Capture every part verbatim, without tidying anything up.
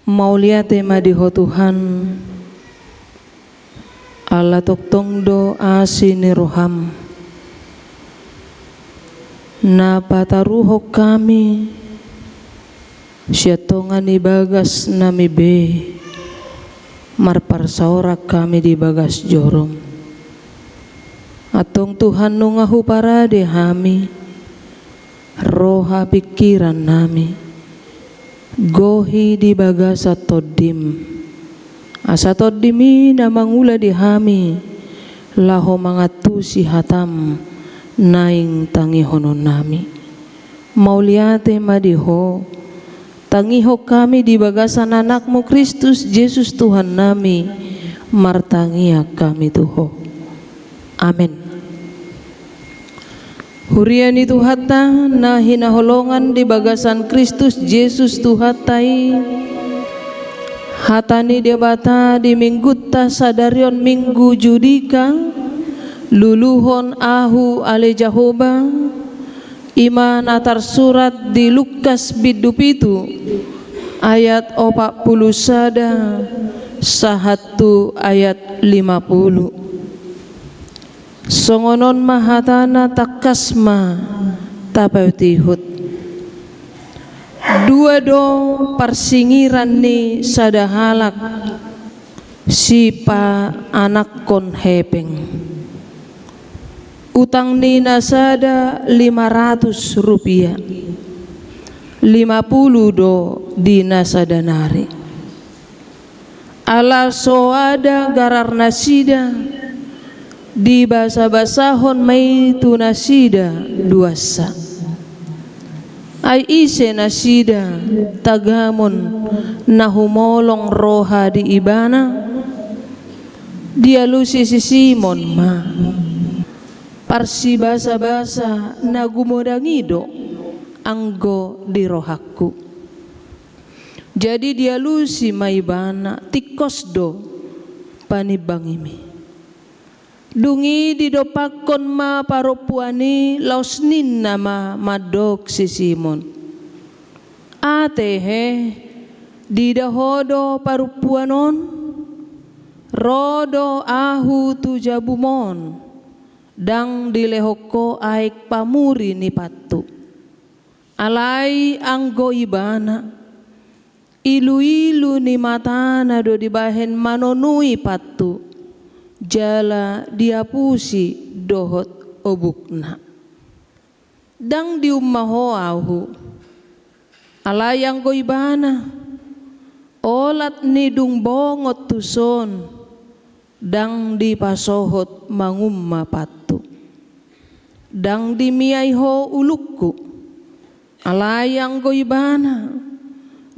Mauliate ma di Ho Tuhan, ala tongtong do asi ni roham, na pataruhon hami sian tonga ni bagas nami be, marparsaoran hami di bagas jorom. Antong Tuhan, nunga huparade hami roha pingkiran nami, gohi di bagasan Tondim, asa Tondim i na mangula di hami laho mangantusi hatam naeng tangihonon nami. Mauliate ma di Ho, tangihon hami di bagasan Anakmu Kristus Jesus Tuhan nami, martangiang hami tu Ho. Amen. Huria ni Tuhanta na hinaholongan di bagasan Kristus Jesus Tuhanta i, hata ni Debata di Minggunta sadari on, Minggu Judika, luluhon ahu ale Jahowa, i ma na tarsurat di Lukas bindu pitu ayat opat pulu sada sahat tu ayat lima pulu. Songon on ma hatana, tangkas ma tapaihutihut. Dua do parsingiran ni sada halak sipaanakhon hepeng. Utang ni na sada lima ratus rupiah, lima pulu do di na sada nari. Ala so ada gararnasida, dibasabasahon ma i tu nasida duansa. Ai ise nasida tagamon na humolong roha di ibana? Dialusi si Simon ma: Parsibasabasa na gumodang i do anggo di rohangku. Jadi dialusi ma ibana: Tingkos do panimbangimi. Dung i didompakhon ma parompuan i, laos ninna ma mandok si Simon: Ate he, diida ho do parompuan on? Ro do ahu tu jabum on, ndang dilehon ho aek pamuri ni pantu. Alai anggo ibana, iluilu ni matana do dibahen manonui pantu, jala diapusi dohot obukna. Ndang diumma ho ahu. Alai anggo ibana, olat ni dung bongot tuson, ndang dipasohot mangumma pantu. Ndang dimiai ho ulungku. Alai anggo ibana,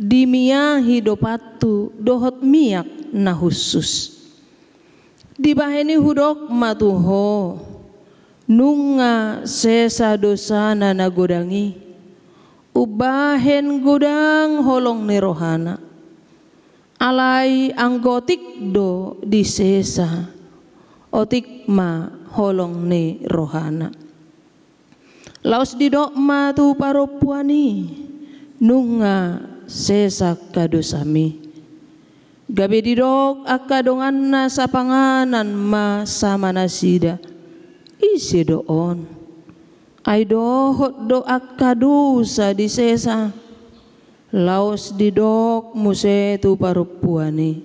dimiahi do pantu dohot miak na hushus. Dibahen i hudok ma tu ho: Nunga sesa dosana na godang i, umbahen godang holong ni rohana. Alai anggo otik do disesa, otik ma holong ni rohana. Laos didok ma tu parompuan i: Nunga sesa angka dosami. Gabe didok angka donganna sapanganan ma sama nasida: Ise do on? Ai dohot do angka dosa disesa. Laos didok muse tu parompuan i: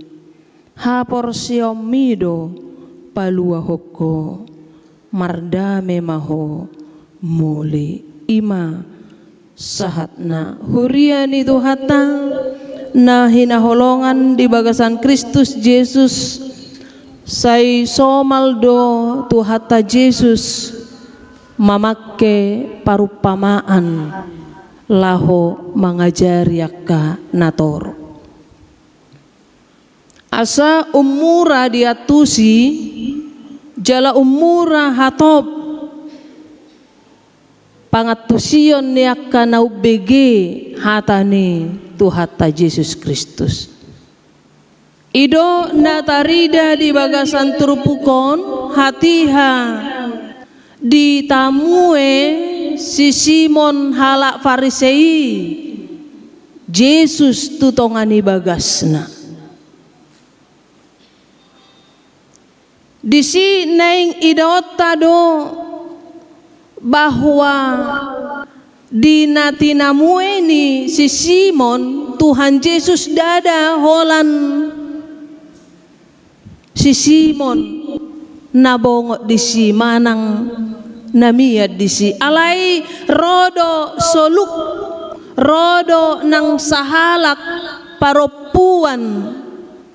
Haporseaonmi do paluahon ho, mardame ma ho muli. I ma sahatna. Huria ni Tuhanta na hinaholongan di bagasan Kristus Jesus, sai somal do Tuhanta Jesus mamangke parumpamaan laho mangajari angka na torop. Asa ummura diantusi, jala ummura hatop pangantusion ni angka na umbege hata ni Tuhanta Jesus Kristus. I do na tarida di bagasan turpuk on, hatiha ditamue si Simon halak Farisei Jesus tu tonga ni bagasna. Disi naeng idaonta do bahwa di na tinamuhon ni si Simon, Tuhan Jesus ndada holan si Simon na bongot disi manang na mian disi. Alai ro do soluk, ro do nang sahalak parompuan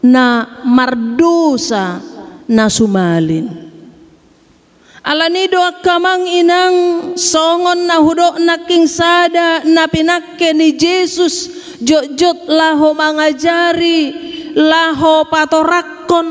na mardosa na sumalin. Alani do angka amang inang, songon na hudok nangkin sada na pinangke ni Jesus jotjot laho mangajari, laho patorangkon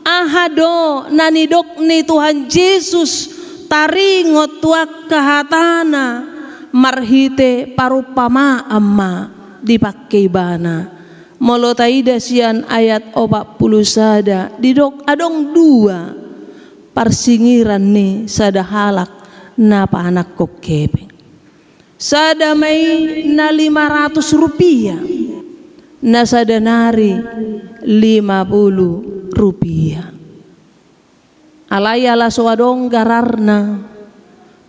aha do na nidok ni Tuhan Jesus taringot tu angka hatana marhite parumpamaan ma dipangke ibana. Molo taida sian ayat opat pulu sada, didok adong dua parsingiran ni sada halak na paanakhon hepeng. Sada ma i na lima ratus rupiah, na sada nari lima pulu rupiah. Alai ala so adong gararna,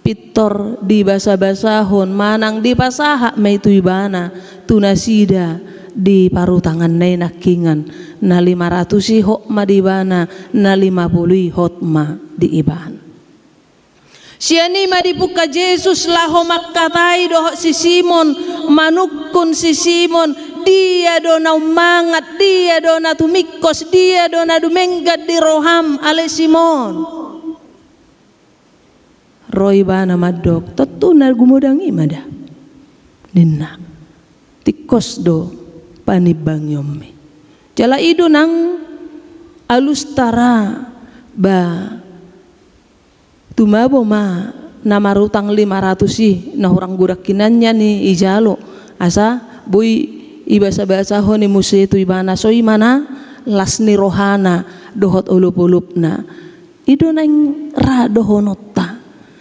pintor dibasabasahon manang dipasahat ma i tu ibana, tu nasida di parutanganna i nangkiningan. Na lima ratus i hot ma di ibana, na lima pulu i hot ma di ibana. Sian i ma dipungka Jesus laho mangkatai dohot si Simon, manungkun si Simon, dia do na ummangat, dia do na tumingkos, dia do na dumenggan di roham, ale Simon. Ro ibana mandok, tontu na gumodang i ma da, ninna. Tingkos do panimbangionmi. Jala i do nang alus tara ba tumabo ma na marutang lima ratus i, na hurang godang hinan nian i ijalo, asa boi ibasabasahon i muse tu ibana, so i ma na las ni rohana dohot olopolopna. I do naeng ra dohononta.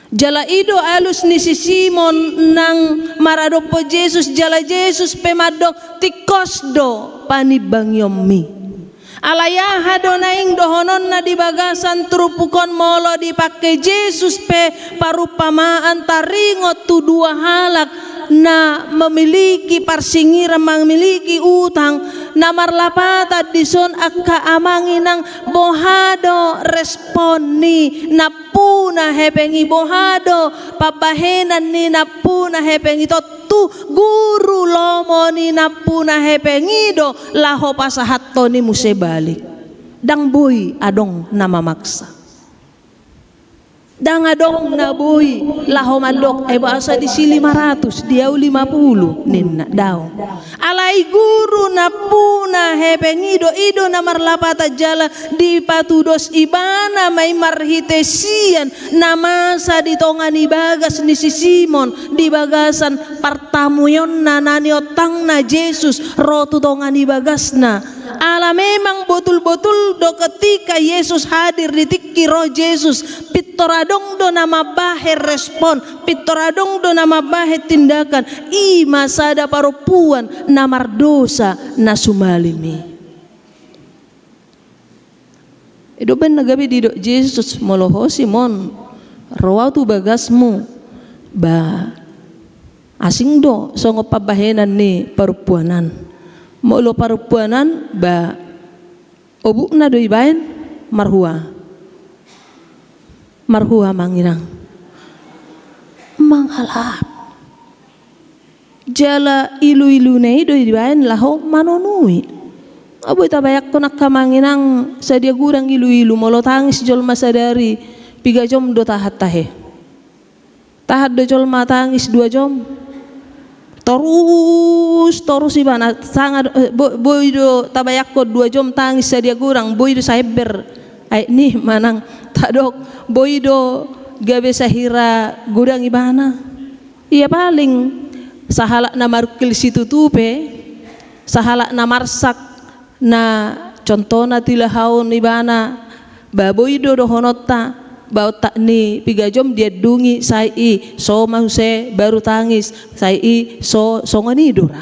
Jala i do alus ni si Simon nang maradophon Jesus, jala Jesus pe mandok, tingkos do panimbangionmi. Alai aha do naeng dohononna di bagasan turpuk on? Molo dipangke Jesus pe parumpamaan taringot tu dua halak na memiliki parsingiran, memiliki utang, na marlapatan dison angka amang inang, boha do respon ni nampuna hepeng i, boha do pambahenan ni nampuna hepeng i? Tontu guru lomo ni nampuna hepeng i do laho pasahathon i muse balik. Ndang boi adong na mamaksa. Ndang adong na boi laho mandok, eh, boasa disi lima ratus, di au lima pulu, ninna, daong. Alai guru nampuna hepeng i do, i do na marlapatan jala dipatudos ibana ma i marhite sian na masa di tonga ni bagas ni si Simon di bagasan partamuonna na niontangna Jesus ro tu tonga ni bagasna. Ala memang botul-botul do ketika Jesus hadir, di tingki ro Jesus, pintor adong do na mambahen respon, pintor adong do na mambahen tindakan. I ma sada parompuan na mardosa na sumalin i. I do umbahen na gabe didok Jesus, molo ho Simon, ro au tu bagasmu, ba asing do songon pambahenan ni parompuan an. Molo parompuan an, ba obukna do ibaen, marhua. Marhua amang inang. Mangalap. Jala ilu-iluna i do ibaen laho manonui. Nga boi tabayangkon angka amang inang, sadia godang ilu-ilu, molo tangis jolma sadari, piga jom do tahan tahe? Tahan do jolma tangis dua jom? Torus, torus ibana, sanga do, eh, bo-, boi do tabayangkon dua jom tangis sadia godang, boi do saember aek ni manang tadok, boi do gabe sahira godang ibana. Ia paling sahalak na marungkil situtu pe, sahalak na marsak, na contohna tilahaon ibana, ba boi do dohononta, ba ontak ni piga jom diandungi, sai i so muse baru tangis, sai i so, songon i do ra.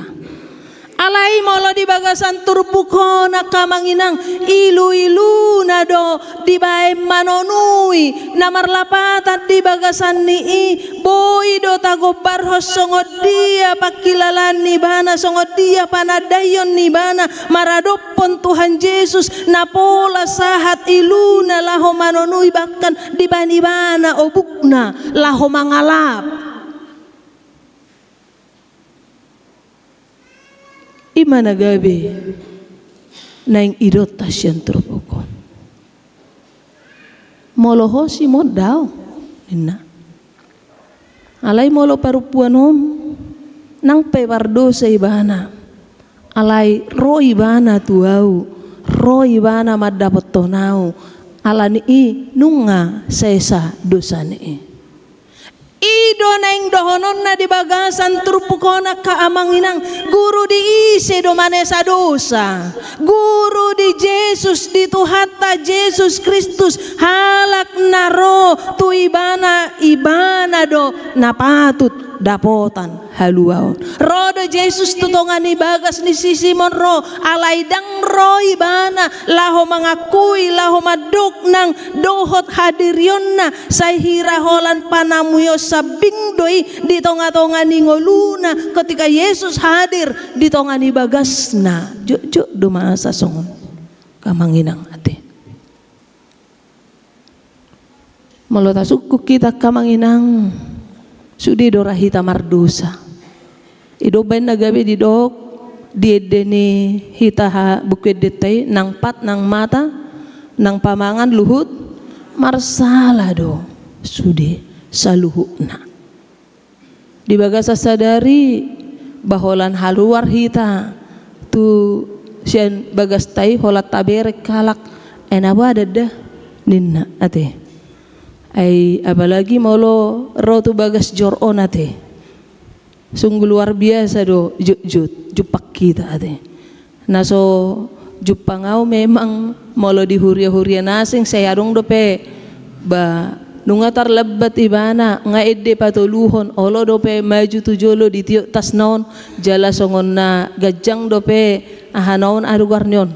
Alai molo di bagasan turpuk on, angka amang inang, ilu-iluna do dibaen manonui na marlapatan di bagasan ni i. Boi do tagombarhon songon dia pangkilalaan ni ibana, songon dia panandaion ni ibana maradophon Tuhan Jesus, na pola sahat iluna laho manonui, bahkan dibaen ibana obukna laho mangalap. I ma na gabe naeng idok ta sian turpuk on. Molo ho, Simon, dao, ninna. Alai molo parompuan on, nang pe mardosa ibana, alai ro ibana tu ahu, ro ibana mandapothon ahu, ala ni i nunga sesa dosa ni i. I do naeng dohononna di bagasan turpuk on, angka amang inang, guru di ise do manesa dosa? Guru di Jesus, di Tuhanta Jesus Kristus. Halak na ro tu ibana, ibana do na patut dapotan haluaon. Ro do Jesus tu tonga ni bagas ni si Simon, ro, alai ndang ro ibana laho mangakui, laho mandok nang dohot hadirionna, sai hira holan panamuion sambing do i di tonga-tonga ni ngoluna ketika Jesus hadir di tonga ni bagasna. Jotjot do masa songon, angka amang inang, ate. Molo tasungkun hita, angka amang inang, sude do ra hita mardosa. I do umbaen na gabe didok di ende ni hita, ha, Buku Endenta i, nang pat nang mata, nang pamangan luhut marsala do sude saluhutna. Di bagasan sadari, ba holan haluar hita tu sian bagasta i, holan tabereng halak, "Ai na boha, Danda?" ninna, ate. Ai apalagi molo ro tu bagas jor on, ate. Sungguh luar biasa do jotjot jumpang hita, ate. Na so jumpang ahu memang molo di huria-huria na asing, sai adong dope, ba, nunga tarlambat ibana, nga ende patoluhon, olo dope maju tu jolo, ditiop tasna on, jala songon na ganjang dope ahana on, aha do goar ni on,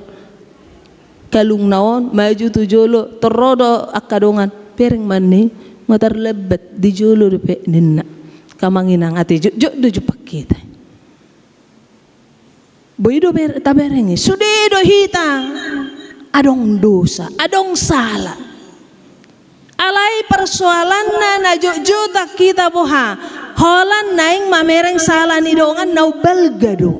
kalungna on, maju tu jolo, tor ro do angka dongan, bereng ma ni, nga tarlambat, di jolo dope, ninna. Angka amang inang, ate, jotjot do jumpang hita. Boi do ber-, tabereng i. Sude do hita adong dosa, adong sala. Alai persoalanna na jotjotan hita boha? Holan naeng mamereng sala ni dongan na umbalga do.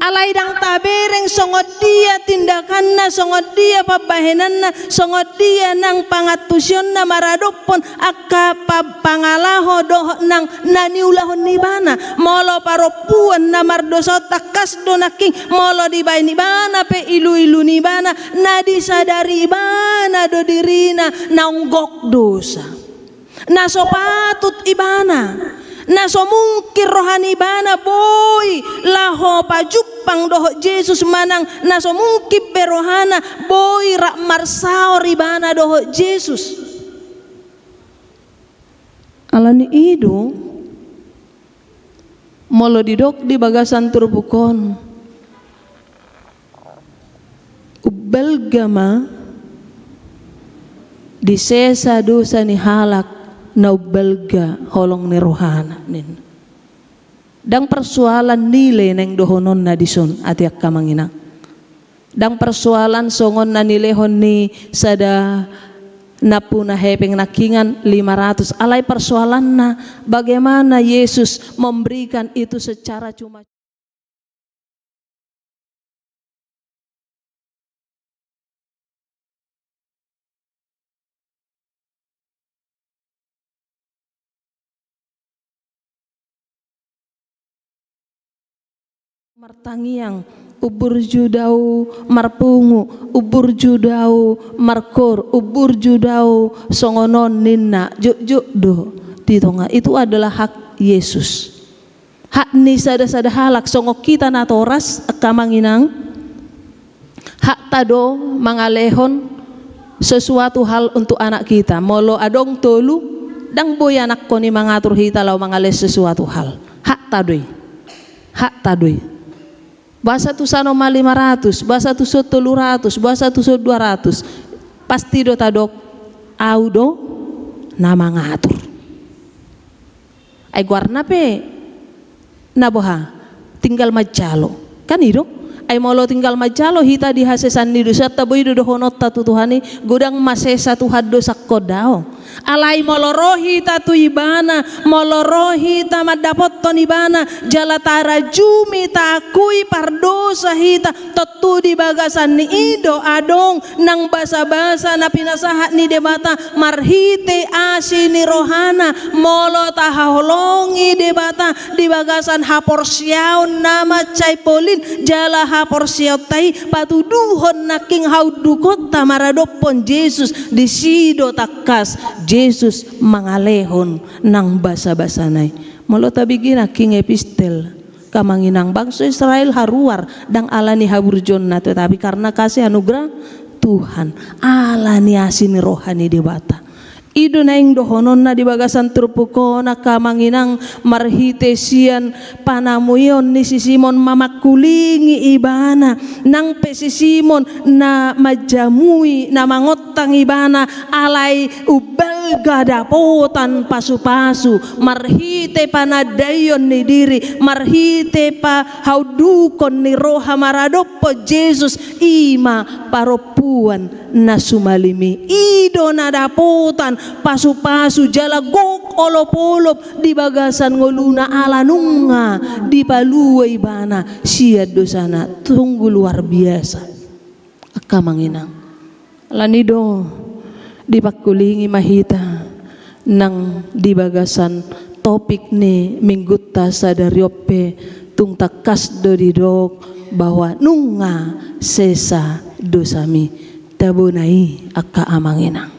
Alai ndang tabereng songon dia tindakanna, songon dia pambahenanna, songon dia nang pangantusionna maradophon angka pa-, pangalaho dohot nang na niulahon ni ibana. Molo parompuan na mardosa on, tangkas do nangkin, molo dibaen ibana pe ilu-ilu ni ibana, na disadari ibana do dirina naung gok dosa, na so patut ibana, na so mungkin roha ni ibana boi laho pajumpang dohot Jesus, manang na so mungkin be rohana boi rap marsaor ibana dohot Jesus. Ala ni i do, molo didok di bagasan turpuk on, umbalga ma disesa dosa ni halak na umbalga holong ni rohana, ninna. Ndang persoalan nilai naeng dohononna dison, ate, angka amang inang. Ndang persoalan songon na nilehon ni sada nampuna hepeng nangkingan lima ratus. Alai persoalanna, bagaimana Yesus memberikan itu secara cuma martangiang, umburju do ahu marpungu, umburju do ahu markoor, umburju do ahu songon on, ninna, jotjot do di tonga. Itu adalah hak Yesus. Hak ni sada-sada halak, songon hita natoras, angka amang inang, hakta do mangalehon sesuatu hal untuk anak kita. Molo adong tolu, ndang boi anakkon i mangatur hita laho mangalehon sesuatu hal. Hakta do i. Hakta do i. Boasa tu son ma lima ratus, boasa tu son tolu ratus, boasa tu son dua ratus. Pasti do tadok, au do na mangatur. Ai goarna pe na boha, tinggal manjalo. Kan i do? Ai molo tinggal manjalo hita di hasesaan ni dosanta, boi do dohononta tu Tuhan i, godang ma sesa Tuhan dosangkon, daong. Alai molo ro hita tu Ibana, molo ro hita mandapothon Ibana, jala tarajumi taakui pardosa hita, tontu di bagasan ni i do adong nang basabasa na pinasahat ni Debata marhite asi ni rohana, molo tahaholongi Debata di bagasan haporseaon na mansai polin, jala haporseaonta i patuduhon nangkin haundukonta maradophon Jesus, disi do tangkas Jesus mangalehon nang basabasana i. Molo tabege nangkin epistel, angka amang inang, bangso Israel haruar, ndang ala ni haburjuonna, tetapi karena kasih anugerah Tuhan, ala ni asi ni roha ni Debata. I do naeng dohononna di bagasan turpuk on, angka amang inang, marhite sian panamuion ni si Simon mamangkulingi ibana, nang pe si Simon na manjamui, na mangontang ibana, alai umbalga dapotan pasupasu, marhite panandaion ni diri, marhite pahaundukon ni roha maradophon Jesus, i ma parompuan na sumalim i. I do na dapotan pasupasu jala gok olopolop di bagasan ngoluna ala nunga dipalua ibana sian dosana. Sungguh luar biasa. Angka amang inang, ala ni do dipangkulingi ma hita nang di bagasan topik ni minggunta sadari on pe, tung tangkas do didok bahwa nunga sesa dosami. Tabona i, angka amang inang.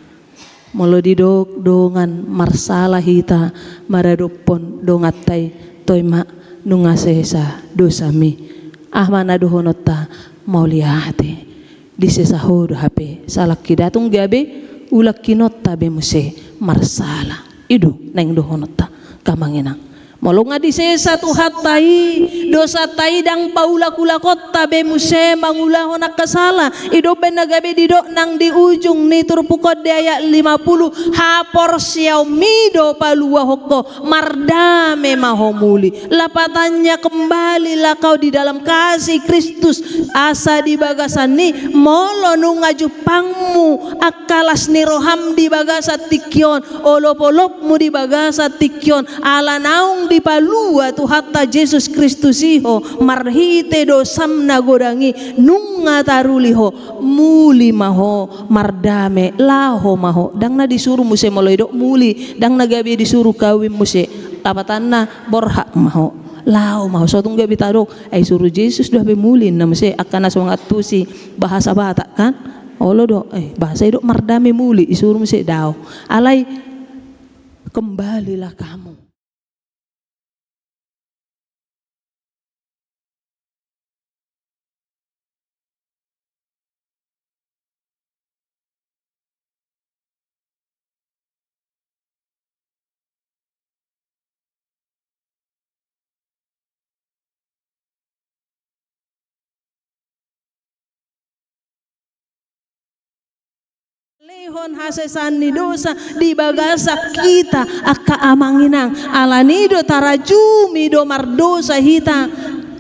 Molo didok dongan marsala hita maradophon donganta i, toe ma, nunga sesa dosami. Aha ma na dohononta? Mauliate. Disesa ho do hape salangki, ndang tung gabe ulangkinonta be muse marsala. I do naeng dohononta, angka amang inang. Molo nunga disesa Tuhanta i dosanta i, ndang paulakulakonta be muse mangulahon angka sala. I do umbahen na gabe didok nang di ujung ni turpuk on di ayat lima puluh, haporseaonmi do paluahon ho, mardame ma ho muli. Lapatannya, kembalilah kau di dalam kasih Kristus. Asa di bagasan i, molo nunga jumpangmu angka las ni roham di bagasan tingki on, olopolopmu di bagasan tingki on, ala naung dipalua Tuhanta Jesus Kristus i ho marhite dosam na godang i, nunga taruli ho, muli ma ho, mardame, laho ma ho. Ndang na disuru muse, molo didok muli, ndang na gabe disuru kawin muse. Lapatanna, borhat ma ho, laho ma ho. So tung gabe tadok, ai suru Jesus do hape muli, ninna muse angka na so mangantusi bahasa Batak, kan? Olo do, eh, bahasa i do mardame muli, disuru muse, daong. Alai, kembalilah kamu. Lehon hasesaan ni dosa di bagasan hita, angka amang inang. Ala ni do tarajumi do mardosa hita,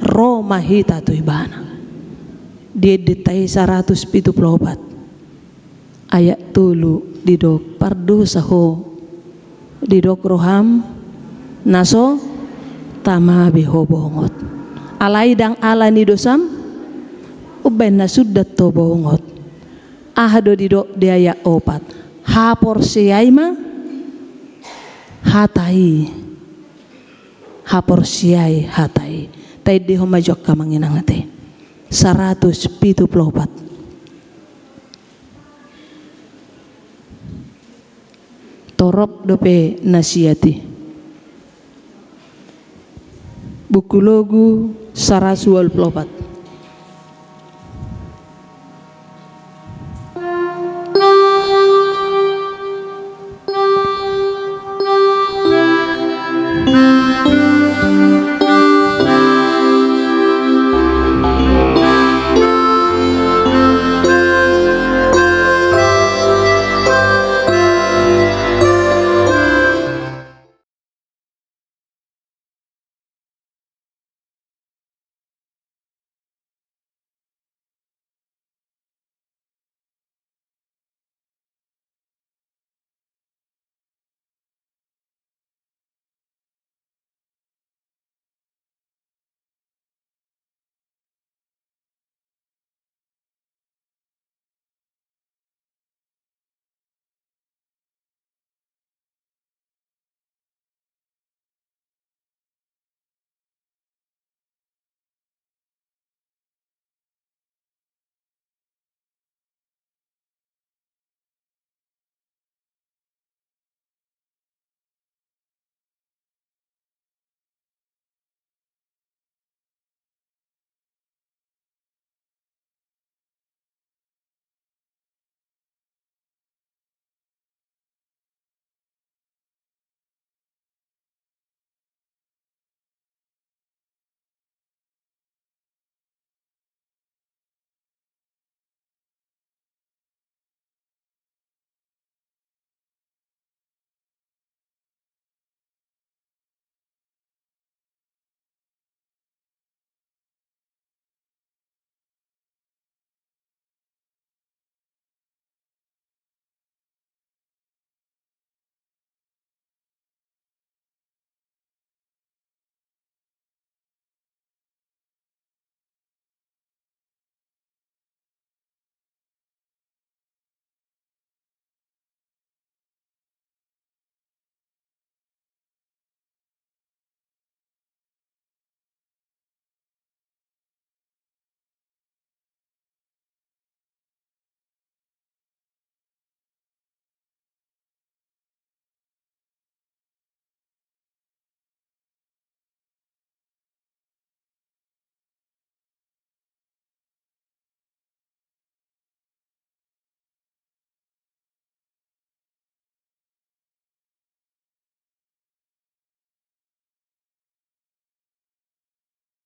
ro ma hita tu Ibana. Di endenta i saratus pitu pulu opat ayat tolu didok, pardosa ho, didok roham, na so tama be ho bongot. Alai ndang ala ni dosam umbahen na sundat ho bongot. Aha do didok di ayat opat? Haporseai ma hata i. Haporseai hata i. Taendehon ma jo, angka amang inang, ate. Saratus pitu pulu opat. Torop dope na siat i. Buku Logu saratus ualu pulu opat.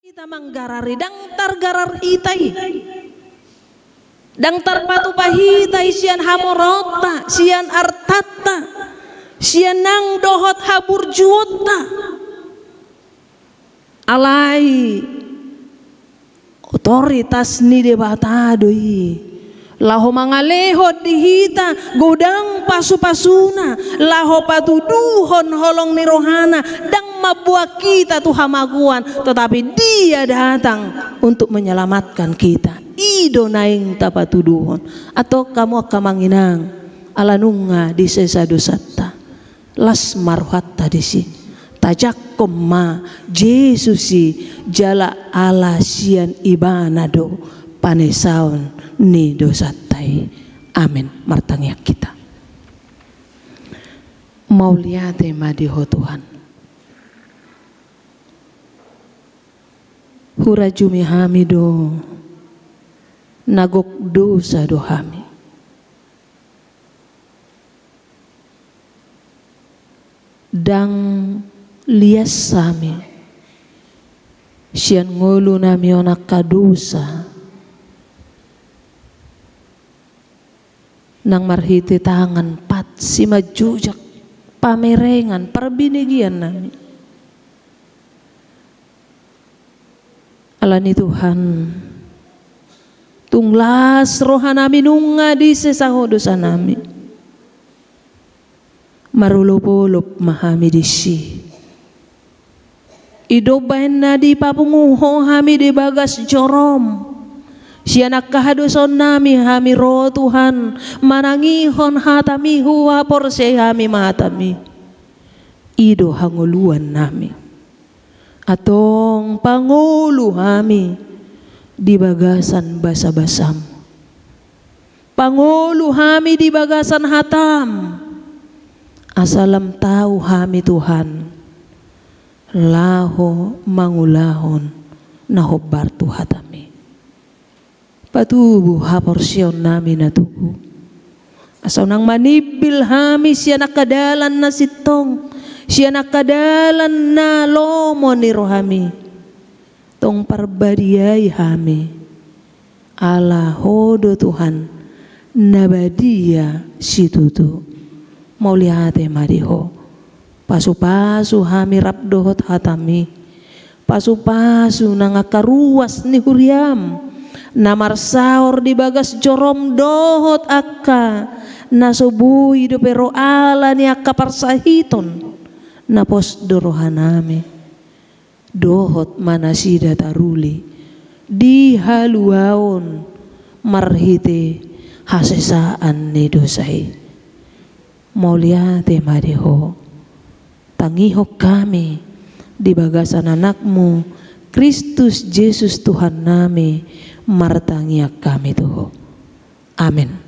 Hita manggarari, ndang targarar hita i. Ndang tarpatupa hita i sian hamoraonta, sian artanta, sian nang dohot haburjuonta. Alai otoritas ni Debata do i. Laho mangalehon di hita godang pasupasuna, laho patuduhon holong ni rohana, ndang mamboan hita tu hamagoan, tetapi Dia datang untuk menyelamatkan kita. I do naeng tapatuduhon. Antong hamu angka amang inang, ala nunga disesa dosanta, las ma rohanta disi. Tajangkon ma Jesus i, jala ala sian Ibana do panesaon ni dosanta i. Amen. Martangiang hita. Mauliate ma di Ho Tuhan. Hurajumi hami do, na gok dosa do hami. Ndang lias hami sian ngolunami on angka dosa. Nang marhite tangan pat simanjujak, pamerengan, parbinegeannami. Alani Tuhan, tung las rohanami nunga disesa Ho dosanami. Marolopolop ma hami disi. I do umbahen na dipapungu Ho hami di bagas jorom. Sian angka hadosaonnami hami ro Tuhan, manangihon hataMi, huhaporseai hami ma hataMi. I do hangoluannami. Antong pangolu hami di bagasan basabasaM. Pangolu hami di bagasan hataM. Asa lam tau hami Tuhan, laho mangulahon na hombar tu hataMi. Patubu haporseaonnami na tubu. Asa unang manimbil hami sian angka dalan na sintong, sian angka dalan na lomo ni rohaMi. Tong parbadiai hami. Ala Ho do Tuhan, na badia situtu. Mauliate ma di Ho. Pasupasu hami rap dohot hataMi. Pasupasu nang angka ruas ni huriaM, na marsaor di bagas jorom dohot angka na so boi dope ro ala ni angka parsahiton, na pos do rohanami. Dohot ma nasida taruli di haluaon marhite hasesaan ni dosa i. Mauliate ma di Ho. Tangihon hami di bagasan AnakMu, Kristus Jesus Tuhannami, martangiang hami tu Ho. Amen.